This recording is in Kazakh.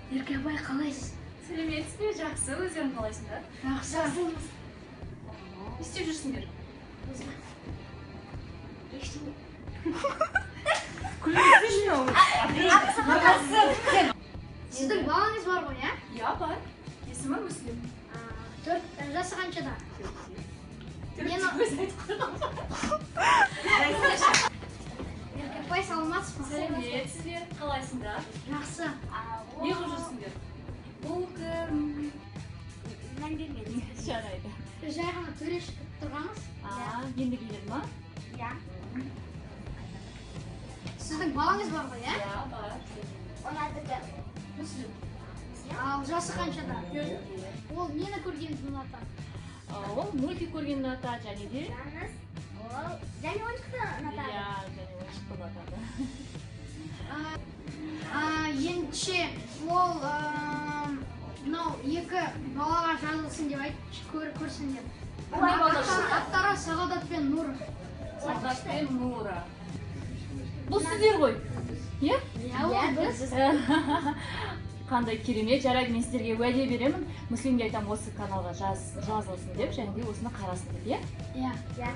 Ерке апай, қалайсыз? Сәлеметсіз бе? Жақсы, өздерің қалайсыңдар? Жақсы. Не істеп жүрсіңдер? Ештеңе. Күлмесеңші. Сіздің балаңыз бар ғой, иә? Иә, бар. Есімі Мүслім. 4 жасы қаншада? Мен өзі айтып қойған. Ерке апай, саламатсыз ба? Сәлеметсіз бе? Қалайсыңдар? Жақсы. Не қылып жүрсіңдер? Бұл кім? Мән бермедім. Жарайды. Біз жай ғана төреші күтіп тұрғанбыз. А, енді келеді ма? Иә. Сіздің балаңыз бар ғой, иә? Иә, бар. Оның аты кім? Мүслім. Ал жасы қаншада? Ол нені көргенді ұнатады? Ол мультик көргенді ұнатады және де Жаныс. Ол және ойыншықты ұнатады. Иә, және ойыншықты ұнатады. Ендеше ол мынау екі балаға жазылсын деп айтшы, көрсін деп. Қандай балалар? Аттары Сағадат пен Нұр. Сағадат пен Нұра. Бұл сіздер ғой, иә? Иә, ол біз. Қандай керемет. Жарайды, мен сіздерге уәде беремін, Мүслімге айтамын осы каналға жазылсын деп және де осыны қарасын деп, иә? Иә. Иә.